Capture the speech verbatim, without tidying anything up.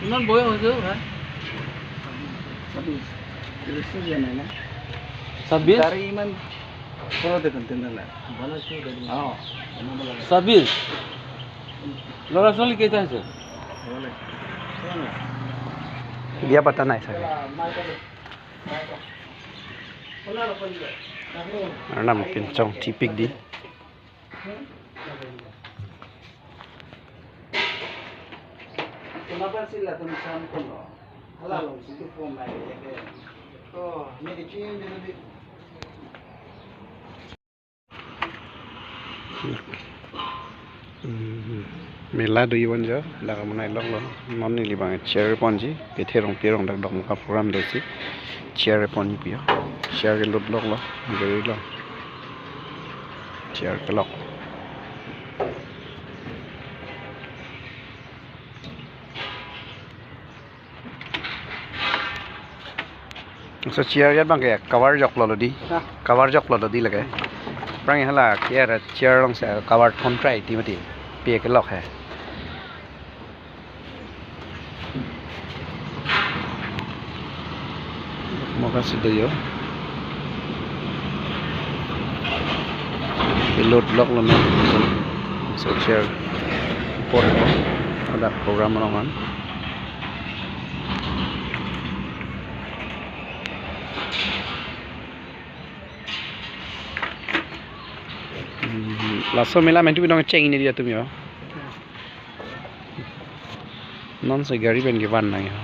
কিমান বয়স হৈছে, ভাই? ছাব্বিছ। ছাব্বিছ? ছাব্বিছ? গাড়ী ইমান তলতে কণ্টেইনাৰ নাই। অ। ছাব্বিছ? ল'ৰা ছোৱালী কেইটা হৈছে? বিয়া পতা নাই চাগে। Arnam kinchong thipik di. Hmm, mela do iwan jo, dak amonai lok lo, non neli bang chair ponji, kethe rong pirong dak dok muka program do si, chair ponji pio, chair kelut lok lo, gari lo, chair kelok. So chair ajat bang ke cover joklo lo di. Ha? Cover joklo lo di lake. Prang hala chair, chair along si cover thon try ti mati. Pe kelok he. Moka si do yo. Kelut lok lo no. So chair por lo. Ada program along an. Hmm, laso mela mentu binong cheng ini dia tumi yo. Non si gari pen kevan nang yo.